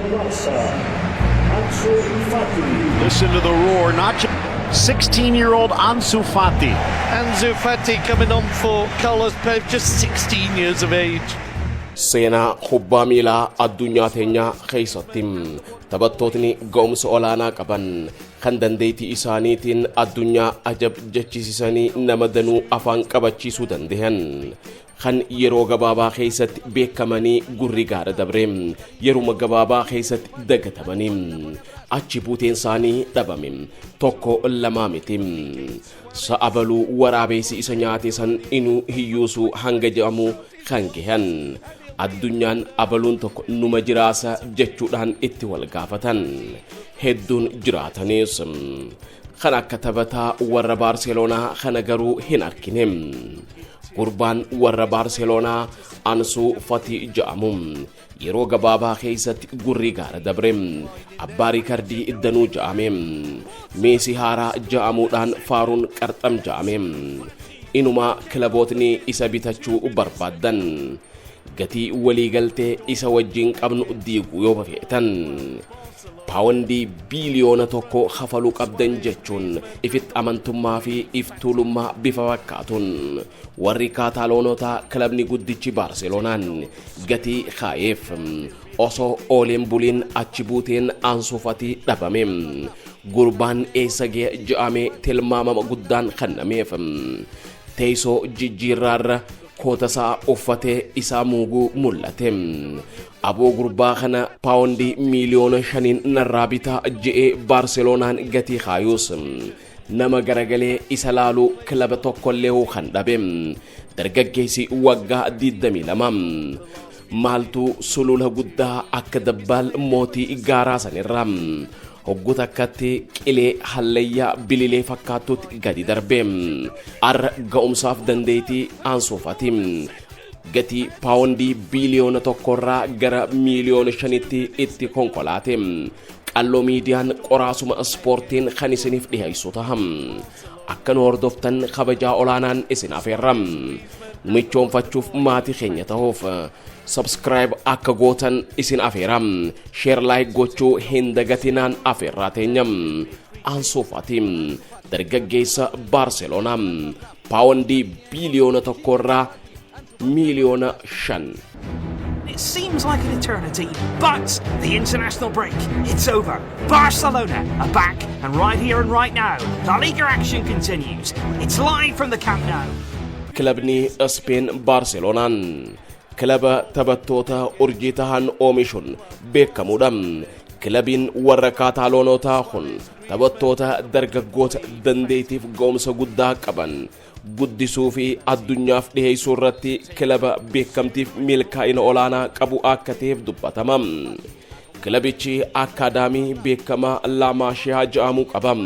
Del Barça, Ansu Fati. Listen to the roar, not just 16-year-old Ansu Fati. Ansu Fati coming on for Carlos Perez, just 16 years of age. Seenaa kubbaa miilaa addunyaa teenyaa keessatti taphattootni ga'umsa olaanaa qaban, kan dandeettii isaaniitiin addunyaa ajab jechisisanii nama danuu afaan qabachiisuu danda'an, kan yeroo gabaabaa keessatti beekamanii gurri gaara dabre, yeruma gabaabaa keessatti dagatamanii achi buuteen isaanii dhabame tokko lamaa miti. Sa'a baluu waraabeessi isa nyaate san inuu hiyyuusuu hanga jedhamu kan gahan, addunyaan abaluun tokko numa jiraasa jechuudhaan itti wal gaafatan hedduun jiraatanis, kan akka taphataa warra Baarseloonaa kana garuu hin argine. Gurbaan warra Baarseloonaa Ansuu Fatii jedhamu yeroo gabaabaa keessatti gurri gaara dabre, abbaa riikardii danuu ja'ame, Meesii haaraa ja'amuudhaan faaruun qarxam ja'ame. Inumaa kilabootni isa bitachuu barbaaddan gatii waliigaltee isa wajjin qabnu diiguu yoo feetan paawundii biiliyoona 1 kafaluu qabdan jechuun ifitti amantummaa fi iftuulummaa bifa fakkaatuun warri Kaataaloonotaa kilabni guddichi Baarseloonaan gatii kaayeef. Osoo ooleen buliin achi buuteen Ansuu Fatii dhabame. Gurbaan eessa ga'e je'amee tilmaamama guddaan kennameef teessoo jijjiirraarra kootasaa uffatee isaa muuguu mul'ate. Aboo, gurbaa kana paawundii miiliyoona 5n narraa bitaa je'ee Baarseloonaan gatii kaayuus, nama garagalee isa laaluu kilaba tokkollee kan dhabe dargaggeessi waggaa 22 maaltu sulula guddaa akka dabbaal mootii gaaraa sanirraa hoggu takkatti qilee hallayyaa bililee fakkaattutti gadi darbe? Arra ga'umsaaf dandeettii Ansuu Fatii gatii paawundii biiliyoona 1rraa gara miiliyoona 5tti itti konkolaate. Qalloo Miidiyaan qoraasuma ispoortiin kan isiniif dhiheessu taha. Akka nu hordoftan kabajaa olaanaan isin afeerra. Nu michoonfachuuf, maatii keenya ta'uuf subscribe akka gootan isin afeera. Share, like gochuu hin dagatinaan afeerraa teenya. Ansuu Fatii, dargaggeessa Baarseloonaa, paawundii biiliyoona 1rraa miiliyoona 5. It seems like an eternity, but the international break, it's over. Barcelona are back, and right here and right now, La Liga action continues. It's live from the Camp Nou. Kilabni Speen Baarseloonaan kilaba taphattoota urjii tahan oomishuun beekamuudha. Kilabiin warra Kaataaloonotaa kun taphattoota dargaggoota dandeettiif ga'umsa guddaa qaban guddisuu fi addunyaaf dhiheessuu irratti kilaba beekamtiif milkaa'ina olaanaa qabu akka ta'eef dubbatama. Kilabichi akkaadaamii beekamaa Laamaashiyaa jedhamu qaba.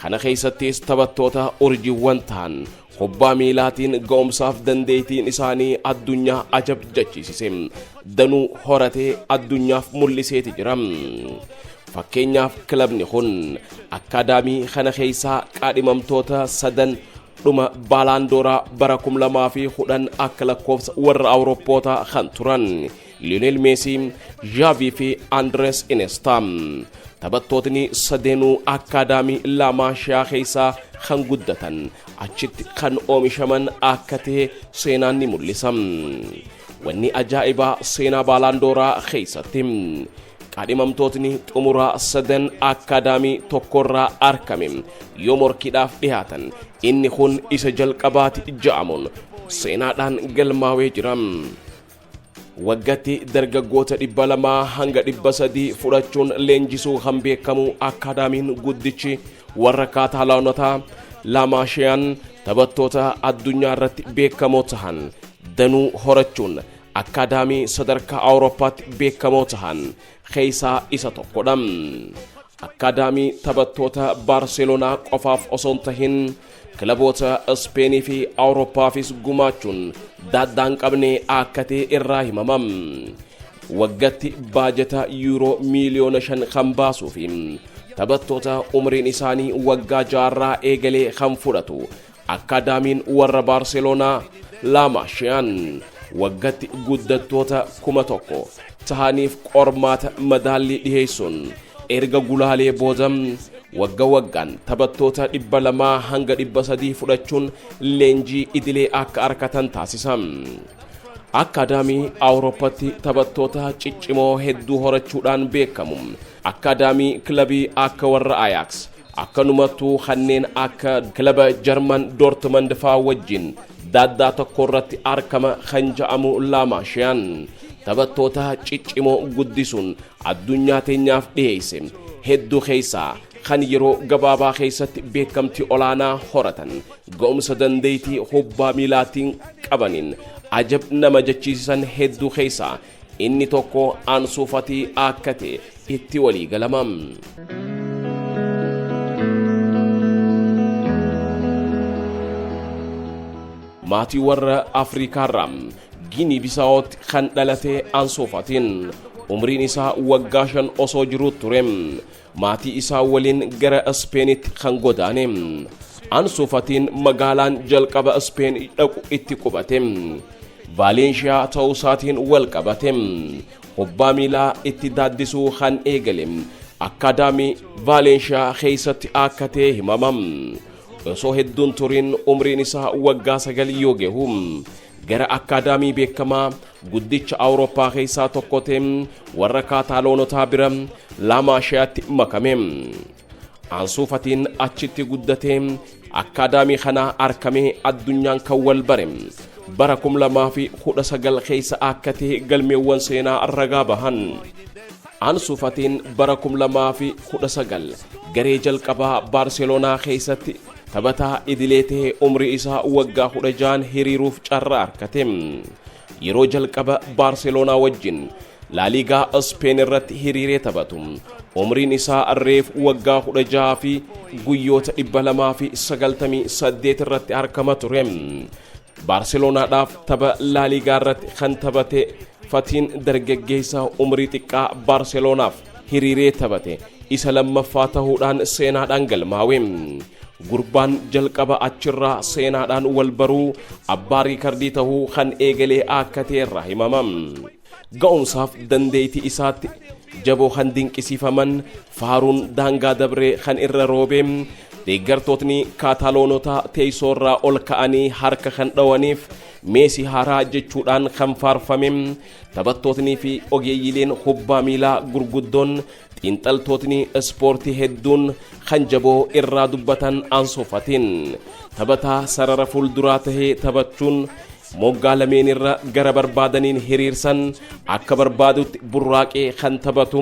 Kana keessattis taphattoota urjiiwwan ta'an kubbaa miilaatiin ga'umsaaf dandeettiin isaanii addunyaa ajab jechisise danuu horatee addunyaaf mul'iseeti jira. Fakkeenyaaf, kilabni kun akkaadaamii kana keessaa qaadhimamtoota sadan dhuma Baalaandooraa bara 2010 akka lakkoofsa warra Awurooppootaa kan turan Lionel Meesii, Xaavii fi Andres Iniesta. Taphattootni sadeenuu akkaadaamii Laamaashiyaa keessaa kan guddatan, achitti kan oomishaman akka ta'e seenaan ni mul'isa. Wanni ajaa'ibaa seenaa Baalaandooraa keessatti qaadhimamtootni xumuraa sadan akkaadaamii tokkorraa argame yoo morkiidhaaf dhiyaatan inni kun isa jalqabaati ja'amuun seenaadhaan galmaawee jira. Waggatti dargaggoota 200 hanga 300 fudhachuun leenjisuu kan beekamu akkaadaamiin guddichi warra Kaataalaanotaa Laamaashiyaan taphattoota addunyaa irratti beekamoo tahan danuu horachuun akkaadaamii sadarkaa Awurooppaatti beekamoo tahan keessaa isa tokkodha. Akkaadaamii taphattoota Baarseloonaa qofaaf osoo hin tahin kilaboota Ispeenii fi Awurooppaafis gumaachuun daaddaan qabne akka ta'e irraa himama. Waggatti baajata yuuroo miiliyoona 5 kan baasuu fi taphattoota umriin isaanii waggaa jaarraa eegalee kan fudhatu akkaadaamiin warra Baarseloonaa Laamaashiyaan waggatti guddattoota 1000 Tahaniif qormaata madaallii dhiheessuun erga gulaalee booda, wagga waggaan taphattoota 200 hanga 300 fudhachuun leenjii idilee akka argatan taasisa. Akkaadaamii Awurooppaatti taphattoota ciccimoo hedduu horachuudhaan beekamu. Akkaadaamii kilabii akka warra Ajax, akkanumattuu kanneen akka kilaba Jarman Dortmund faa wajjin daaddaa tokko irratti argama kan ja'amu Laamaashiyaan, taphattoota ciccimoo guddisuun addunyaa teenyaaf dhiheesse hedduu keessaa kan yeroo gabaabaa keessatti beekamtii olaanaa horatan, ga'umsa dandeettii kubbaa miilaatiin qabaniin ajab nama jechiisisan hedduu keessaa inni tokko Ansuu Fatii akka ta'e itti walii galama. Maatii warra Afriikaarraa Giinii Bisaawootti kan dhalate Ansuu Fatiin, umriin isaa waggaa 5 osoo jiruu ture maatii isaa waliin gara Ispeenitti kan godaane. Ansuu Fatiin magaalaan jalqaba Ispeen dhaqu itti qubate Vaalenshiyaa ta'uu isaatiin wal qabate, kubbaa miilaa itti daaddisuu kan eegale akkaadaamii Vaalenshiyaa keessatti akka ta'e himama. Osoo hedduun turiin umriin isaa waggaa 9 yoo gahu, gara akkaadaamii beekamaa guddicha Awurooppaa keessaa tokko ta'e warra Kaataaloonotaa bira Laamaashiyaatti makame. Ansuu Fatiin achitti guddatee akkaadaamii kanaa arkamee addunyaan kan wal bare bara 2019 keessa akka ta'e galmeewwan seenaa ragaa bahan. Ansuu Fatiin bara 2019 garee jalqabaa Baarseloonaa keessatti taphataa idilee ta'ee umrii isaa waggaa 16n hiriiruuf carraa argate. Yeroo jalqaba Baarseloonaa wajjin Laaliigaa Speen irratti hiriiree taphatu umriin isaa reef waggaa 16 fi guyyoota 298 irratti argama ture. Baarseloonaadhaaf tapha Laaliigaa irratti kan taphate Fatiin, dargaggeessa umrii xiqqaa Baarseloonaaf hiriiree taphate isa lammaffaa ta'uudhaan seenaadhaan galmaawe. Gurbaan jalqaba achirraa seenaadhaan wal baruu abbaa riikardii ta'uu kan eegalee akka ta'e irraa himama. Ga'umsaaf dandeettii isaatti jaboo kan dinqisiifaman, faaruun daangaa dabree kan irra roobe, deeggartootni Kaataloonota teessoo irraa ol ka'anii harka kan dhawaniif, Meesii haaraa jechuudhaan kan faarfame, taphattootnii fi ogeeyyileen kubbaa miilaa gurguddoon, xiinxaltootni ispoortii hedduun kan jaboo irraa dubbatan, Ansuu Fatiin taphataa sarara fuulduraa tahee taphachuun moggaa lameen irra gara barbaadaniin hiriirsan, akka barbaadutti burraaqee kan taphatu,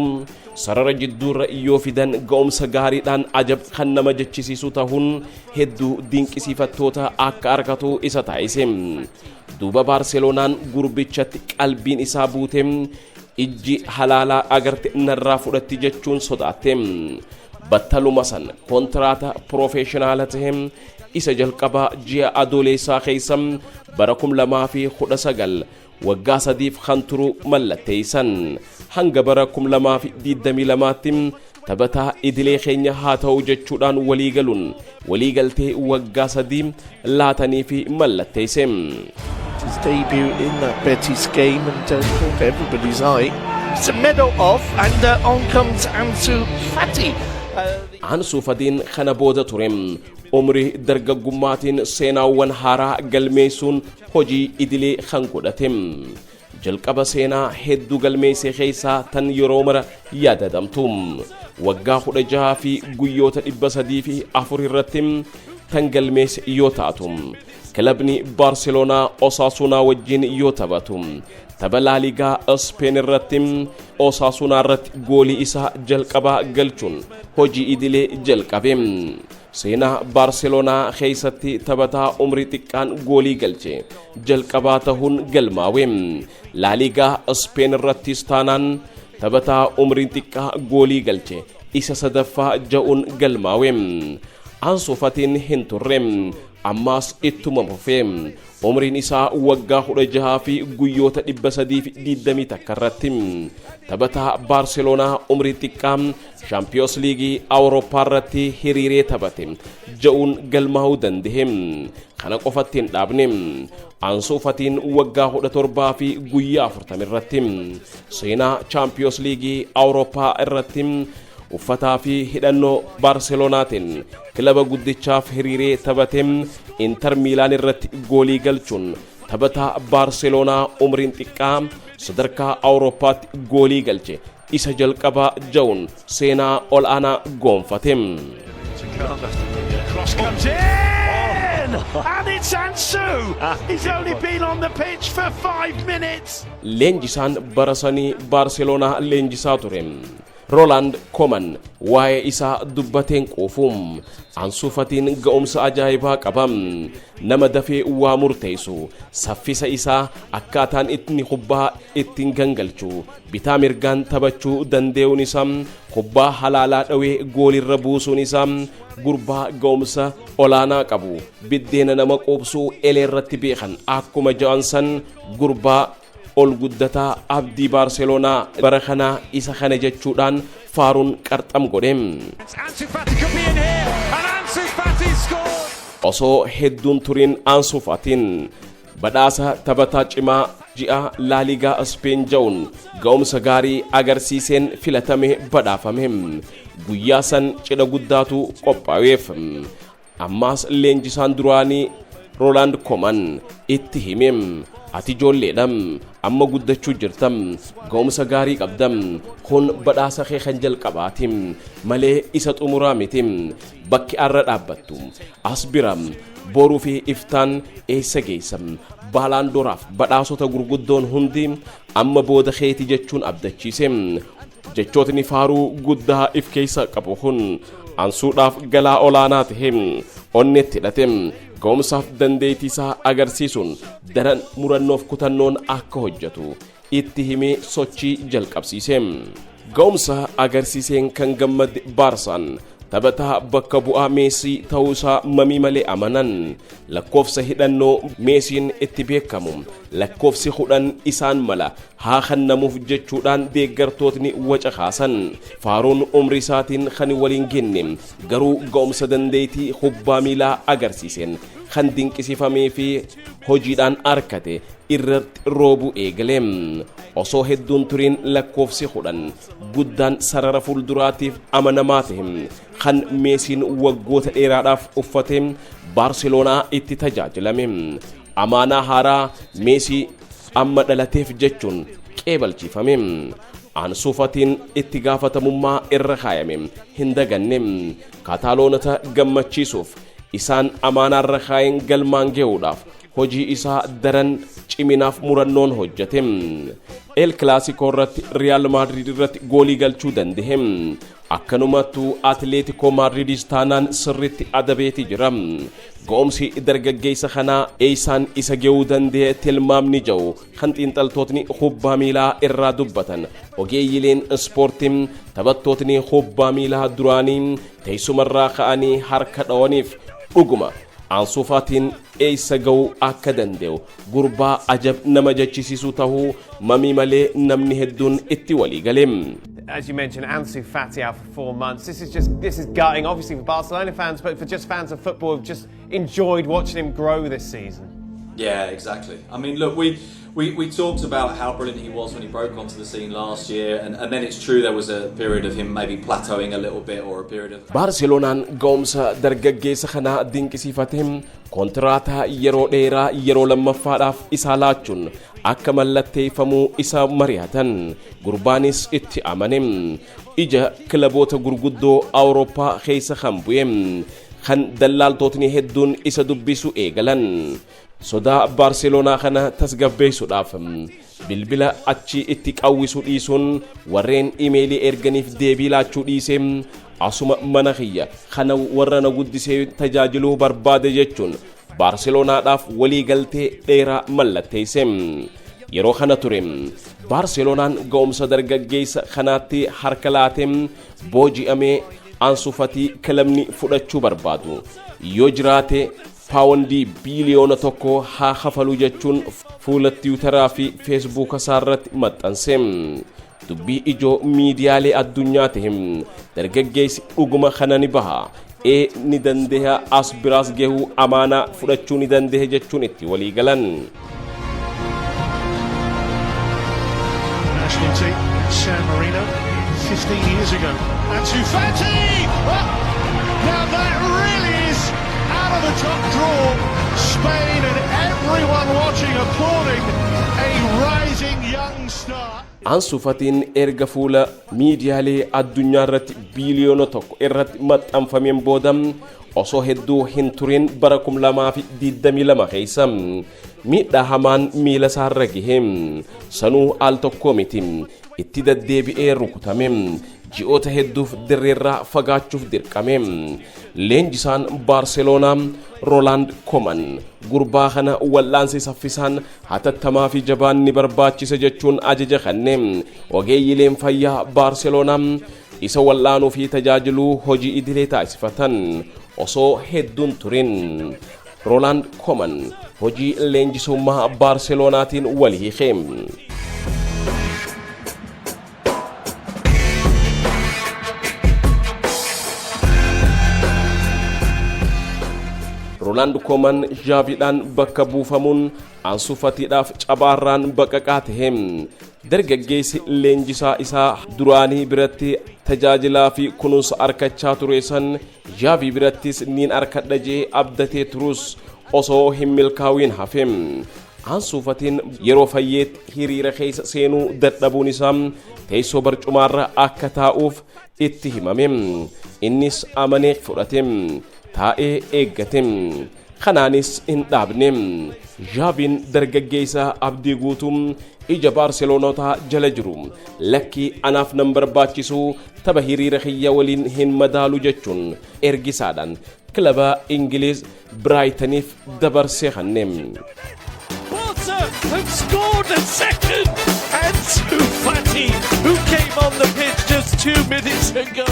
sarara jidduurra yoo fidan ga'umsa gaariidhaan ajab kan nama jechisiisu ta'uun hedduu dinqisiifattoota akka argatu isa taasise. Duuba Baarseloonaan gurbichatti qalbiin isaa buute, ijji halaalaa agarte narraa fudhatti jechuun sodaatte. Battaluma san kontiraata piroofeeshinaala tahe isa jalqabaa ji'a Adoolessaa keessa bara 2019 waggaa 3f kan turu mallatteessan. Hanga bara 2022tti taphataa idilee keenya haa ta'u jechuudhaan walii galuun waliigaltee waggaa 3 laatanii fi mallatteesse. His debut in that Betis game and caught everybody's eye. Semedo off and on comes Ansu Fati. Ansuu Fatiin kana booda ture umrii dargaggummaatiin seenaawwan haaraa galmeessuun hojii idilee kan godhate. Jalqaba seenaa hedduu galmeesse keessaa tan yeroo mara yaadatamtu waggaa 16 fi guyyoota 304 irratti tan galmeesse yoo taatu, kilabni Baarseloonaa Osaasunaa wajjin yoo taphatu tapha Laaligaa Speen irratti Osaasunaa irratti goolii isaa jalqabaa galchuun hojii idilee jalqabe. Seenaa Baarseloonaa keessatti taphataa umrii xiqqaan goolii galche jalqabaa ta'uun galmaawe. Laaligaa Speen irrattis taanaan taphataa umriin xiqqaa goolii galche isa sadaffaa ja'uun galmaawe. Ansuu Fatiin hin turre. Ammaas ittuma fufee umriin isaa waggaa 16 fi guyyoota 321 irratti taphataa Baarseloonaa umrii xiqqaa Shaampiyoons Liigii Awurooppaa irratti hiriiree taphate ja'uun galmaa'uu danda'e. Kana qofatti hin dhaabne. Ansuu Fatiin waggaa 17 fi guyyaa 40 irratti seenaa Chaampiyoons Liigii Awurooppaa irratti uffataa fi hidhannoo Baarseloonaatiin kilaba guddichaaf hiriiree taphate Inter Miilaan irratti goolii galchuun taphataa Baarseloonaa umriin xiqqaa sadarkaa Awurooppaatti goolii galche isa jalqabaa ja'uun seenaa ol aanaa goonfate. Cross comes in! And it's Ansu! He's only been on the pitch for 5 minutes. Leenjisaan bara sanii Baarseloonaa leenjisaa ture, Roland Koman, waa'ee isaa dubbateen quufuum. Ansuu Fatiin ga'umsa ajaa'ibaa qaba. Nama dafee waa murteessu, saffisa isaa, akkaataan inni kubbaa ittiin gangalchu, bitaa mirgaan taphachuu danda'uun isaa, kubbaa halaalaa dhawee goolirra buusuun isaa, gurbaa ga'umsa olaanaa qabu. Biddeena nama quubsuu eleerratti beekan akkuma ja'an san, gurbaa ol guddataa abdii Baarseloonaa bara kanaa isa kana jechuudhaan faaruun qarxam godhe. Ansu Fati could be in here, and Ansu Fati scored! Osoo hedduun turiin Ansuu Fatiin badhaasa taphataa cimaa ji'a Laaligaa Speen ja'uun ga'umsa gaarii agarsiiseen filatame badhaafame. Guyyaa san cidha guddaatu qophaa'eef. Ammaas leenjisaan duraanii Roland Koman itti hime: "Ati ijoolleedha, amma guddachuu jirtam, ga'umsa gaarii qabdam. Kun badhaasa kee kan jalqabaati malee isa xumuraa miti. Bakki arra dhaabbattu as bira, boruu fi iftaan eessa geessa? Baalaandooraaf badhaasota gurguddoon hundi amma booda keeti," jechuun abdachiise. Jechootni faaruu guddaa if keessa qabu kun Ansuudhaaf galaa olaanaa tahe. Onnetti hidhate ga'umsaaf dandeettii isaa agarsiisuun daran murannoof kutannoon akka hojjetu itti himee sochii jalqabsiise. Ga'umsa agarsiiseen kan gammadde Baarsaan taphataa bakka bu'aa Meesii ta'uu isaa mamii malee amanan. Lakkoofsa hidhannoo Meesiin itti beekamu, lakkoofsi 10, isaan mala haa kennamuuf jechuudhaan deeggartootni waca kaasan. Faaruun umrii isaatiin kan waliin genne garuu ga'umsa dandeettii kubbaa miilaa agarsiiseen kan dinqisiifamee fi hojiidhaan arkate irratti roobuu eegale. Osoo hedduun turiin lakkoofsi 10 guddaan sarara fuulduraatiif amanamaa ta'e kan Meesiin waggoota dheeraadhaaf uffate Baarseloonaa itti tajaajilame amaanaa haaraa Meesii amma dhalateef jechuun qeebalchiifame. Ansuu Fatiin itti gaafatamummaa irra kaayame hin daganne. Kaataaloonota gammachiisuuf, isaan amaanaarra kaayeen galmaan ge'uudhaaf hojii isaa daran ciminaaf murannoon hojjete. El Kilaasikoo irratti Riyaal Maadriid irratti goolii galchuu danda'e. Akkanumattuu Atleetikoo Maadriidis taanaan sirritti adabeeti jira. Ga'umsi dargaggeessa kanaa eeysaan isa ga'uu danda'e tilmaamni ja'u kan xiinxaltootni kubbaa miilaa irraa dubbatan, ogeeyyileen ispoortii, taphattootni kubbaa miilaa duraanii teessumarraa ka'anii harka dhawaniif dhuguma Ansuu Faatiin eeysa ga'uu akka danda'u gurbaa ajab nama jechisiisu tahuu mamii malee namni hedduun itti walii galee. As you mentioned, Ansu Fati out for 4 months. This is gutting, obviously for Barcelona fans, but for just fans of football who've just enjoyed watching him grow this season. Yeah, exactly. I mean, look, we talked about how brilliant he was when he broke onto the scene last year, and then it's true there was a period of him maybe plateauing a little bit or a period of. Baarseloonaan ga'umsa dargaggeessa kanaa dinqisiifatee koontiraataa yeroo dheeraa yeroo lammaffaadhaaf isaa laachuun akka mallatteeffamuu isa mari'atan. Gurbaanis itti amane. Ija kilaboota gurguddoo Awurooppaa keessa kan bu'e, kan dallaaltotni hedduun isa dubbisu eegalan, sodaa Baarseloonaa kana tasgabbeessuudhaaf bilbila achi itti qawwisu dhiisuun, warreen imeelii erganiif deebii laachuu dhiisee, asuma mana kiyya kana warra na guddisee tajaajiluu barbaade jechuun Baarseloonaadhaaf walii galtee dheeraa mallatteesse. Yeroo kana ture Baarseloonaan ga'umsa dargaggeessa kanaatti harka laatee booji'amee. Ansu Fatii kilabni fudhachuu barbaadu yoo jiraate paawundii biiliyoona 1 haa kafaluu jechuun fuula Tiwutaraa fi Feesbuuka isaa irratti maxxanse. Dubbii ijoo miidiyaalee addunyaa ta'e. Dargaggeessi dhuguma kana ni baha, ee ni dandeha, as biraas gahuu, amaanaa fudhachuu ni dandehe jechuun itti walii galan. National team, San Marino, 15 years ago. Ansu Fati! Oh, now that really is out of the top drawer. Spain and everyone watching applauding a rising young star. Ansu Fatiin erga fuula miidiyaalee addunyaa irratti biiliyoona 1 irratti maxxanfameen booda osoo hedduu hin turin bara 2022 keessa miidhaa hamaan miila isaarra gahe. Sanuu al tokko miti, itti deddeebi'ee rukutame. Ji'oota hedduuf dirreerraa fagaachuuf dirqame. Leenjisaan Baarseloonaa Roolaand Koman gurbaa kana wal'aansi saffisaan, hatattamaa fi jabaan ni barbaachisa jechuun ajaja kenne. Ogeeyyileen fayyaa Baarseloonaa isa wal'aanuu fi tajaajiluu hojii idilee taasifatan. Osoo hedduun turin Roolaand Koman hojii leenjisummaa Baarseloonaatiin wal hiike. Roonaald Kooman Zhaaviidhaan bakka buufamuun Ansuu Fatiidhaaf cabaarraan baqaqaa tahe. Dargaggeessi leenjisaa isaa duraanii biratti tajaajilaa fi kunuunsa arkachaa ture san Zhaavii birattis niin arkadha jee abdatee turus osoo hin milkaawiin hafe. Ansuu Fatiin yeroo fayyeetti hiriira keessa seenuu dadhabuun isaa teessoo barcumaarra akka taa'uuf itti himame. Innis amanee fudhate. Taa'ee eeggate. Kanaanis hin dhaabne. Zhaaviin dargaggeessa abdii guutuu ija Baarseloonotaa jala jiru lakkii, anaaf nan barbaachisu, tapha hiriira kiyya waliin hin madaalu jechuun ergisaadhaan kilaba Ingiliz Biraayitaniif dabarsee kenne. Barca have scored a second! Ansu Fati, who came on the pitch just 2 minutes ago.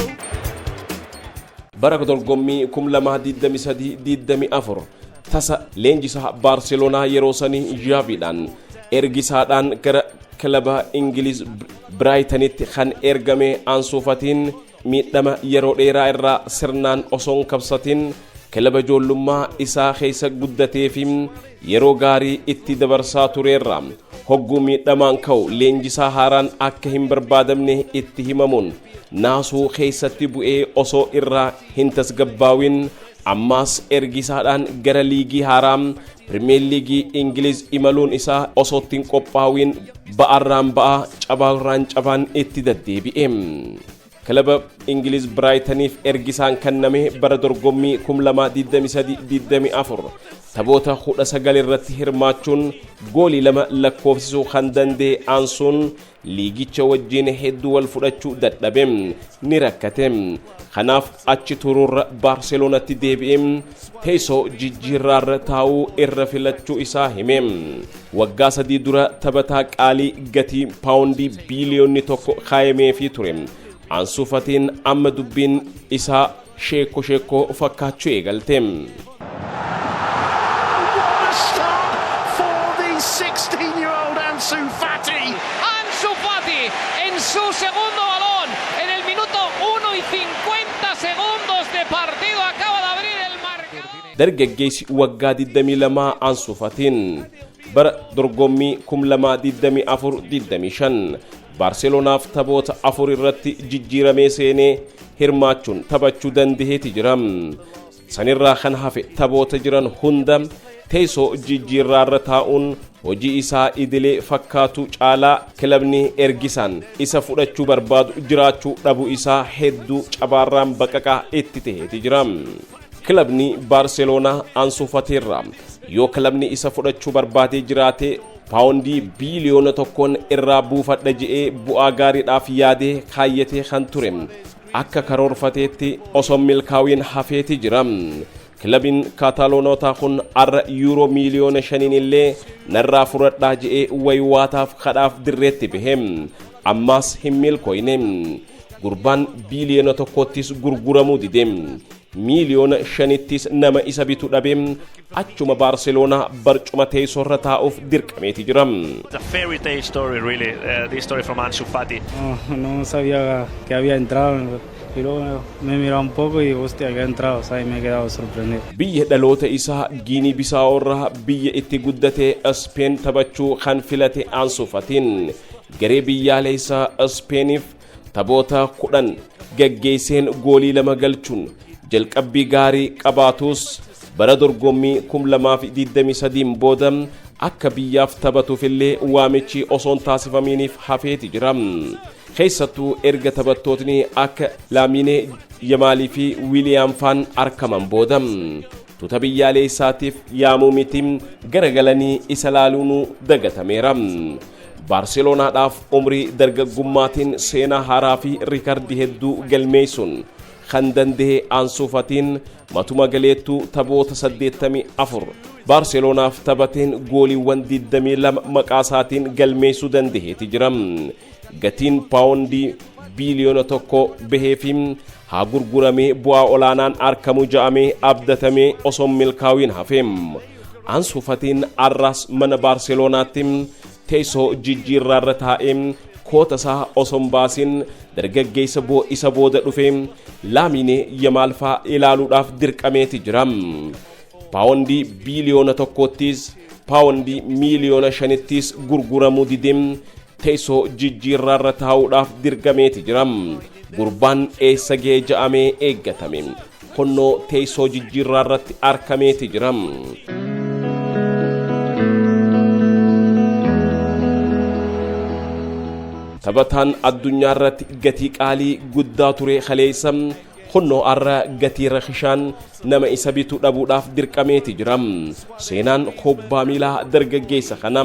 Bara dorgommii 2023-24 tasa leenjisaa Baarseloonaa yeroo sanii Zhaaviidhaan ergisaadhaan gara kilaba Ingiliz Biraayitanitti kan ergame Ansuu Fatiin miidhama yeroo dheeraa irraa sirnaan osoo hin kabsatin kilaba ijoollummaa isaa keessa guddatee fi yeroo gaarii itti dabarsaa tureerra hogguu miidhamaan ka'u leenjisaa haaraan akka hin barbaadamne itti himamuun naasuu keessatti bu'ee osoo irraa hin tasgabbaawin ammaas ergisaadhaan gara liigii haaraa, Pirimeer Liigii Ingiliz imaluun isaa osoo ittiin qophaawin ba'arraan ba'aa, cabaarraan cabaan itti deddeebi'e. Kilaba Ingiliz Biraayitaniif ergisaan kenname bara dorgommii 2023-24 taphoota 19 irratti hirmaachuun goolii lama lakkoofsisuu kan danda'e Ansuun liigicha wajjin hedduu wal fudhachuu dadhabe, ni rakkate. Kanaaf achi turuurra Baarseloonatti deebi'ee teessoo jijjiirraarra taa'uu irra filachuu isaa hime. Waggaa 3 dura taphataa qaalii gatii paawundii biiliyoonni 1 kaayameefii ture Ansuu Fatiin amma dubbiin isaa sheekko sheekkoo fakkaachuu eegalte. What a start for the 16-year-old Ansu Fati! Ansu Fati en su segundo balón en el minuto 1 y 50 segundos de partido acaba de abrir el marcador. Dargaggeessi waggaa 22 Ansuu Fatiin bara dorgommii 2024-25 Baarselonaaf taphoota afur irratti jijjiiramee seenee hirmaachuun taphachuu dandaheeti jira. Sanirraa kan hafe taphoota jiran hunda teessoo jijjiirraarra taa'uun hojii isaa idilee fakkaatu caalaa kilabni ergisaan isa fudhachuu barbaadu jiraachuu dhabu isaa hedduu cabaarraan baqaqaa itti taheeti jira. Kilabni Baarseloonaa Ansuu Fatiirraa yoo kilabni isa fudhachuu barbaadee jiraate paawundii biiliyoona 1n irraa buufadha je'ee bu'aa gaariidhaaf yaadee kaayyatee kan ture akka karoorfateetti osoo milkaawiin hafeeti jira. Kilabiin Kaataaloonotaa kun arra yuuroo miiliyoona 5n illee narraa fudhadhaa je'ee waywaataaf kadhaaf dirreetti bahe, ammaas hin milkooyne. Gurbaan 1 biiliyoona gurguramuu dide. 5 miiliyoona nama isa bitu dhabe, achuma Baarseloonaa barcuma teessoorra taa'uuf dirqameeti jira. It's a fairy tale story, really. This story from Ansu Fati. No, no sabía que había entrado y luego me he mirado un poco y hostia, que ha entrado, o sea, y me he quedado sorprendido. Biyya dhaloota isaa Giinii Bisaa'oo irraa biyya itti guddate Speen taphachuu kan filate Ansu Fatiin garee biyyaalessaa Speeniif taphoota 10 gaggeesseen goolii 2 galchuun jalqabbii gaarii qabaatus, bara dorgommii 2023 booda akka biyyaaf taphatuufillee waamichi osoon taasifaminiif hafeeti jira. Keessattuu erga taphattootni akka Laaminee Yamaalii fi Wiiliyaam faan argaman booda tuuta biyyaalessaatiif yaamuu miti, garagalanii isa laaluun dagatameera. Baarseloonaadhaaf umrii dargaggummaatiin seenaa haaraa fi riikardii hedduu galmeessuun kan danda'e Ansuu Fatiin matuma galeettuu taphoota 84 Baarseloonaaf taphateen gooliiwwan 22 maqaa isaatiin galmeessuu danda'eeti jira. Gatiin paawundii 1 biiliyoona bahee fi haa gurguramee bu'aa olaanaan argamu ja'amee abdatamee osoo milkaawiin hafeem. Ansuu Fatiin arraas mana Baarseloonaatti teessoo jijjiirraarra taa'ee koota isaa osoo hin baasin dargaggeessa isa booda dhufe Laamine Yamaal faa ilaaluudhaaf dirqameeti jira. Paawundii 1 biiliyoona paawundii 5 miiliyoona gurguramuu didee teessoo jijjiirraarra taa'uudhaaf dirqameeti jira. Gurbaan eessa ga'ee ja'amee eeggatame konnoo teessoo jijjiirraarratti argameeti jira. Taphataan addunyaa irratti gatii qaalii guddaa ture kaleessa hunnoo arra gatii rakishaan nama isa bituu dhabuudhaaf dirqameeti jira. Seenaan kubbaa miilaa dargaggeessa kana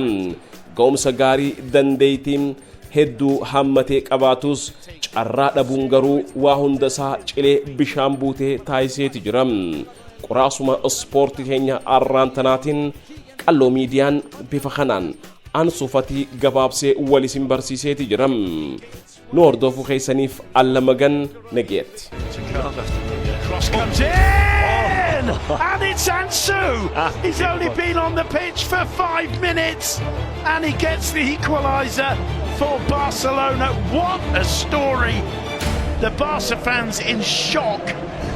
ga'umsa gaarii, dandeettii hedduu hammatee qabaatus, carraa dhabuun garuu waa hunda isaa cilee bishaan buutee taasiseeti jira. Qoraasuma ispoortii keenya arraan tanaatiin Qalloo Miidiyaan bifa kanaan Ansuu Fatii gabaabsee wal isin barsiiseeti jira. Nu hordofuu keessaniif allamagan, nageetti. Cross comes in! And it's Ansu! He's only been on the pitch for 5 minutes and he gets the equaliser for Barcelona. What a story! The Barca fans in shock.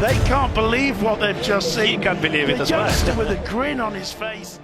They can't believe what they've just seen. He can't believe it The as well. Youngster with a grin on his face.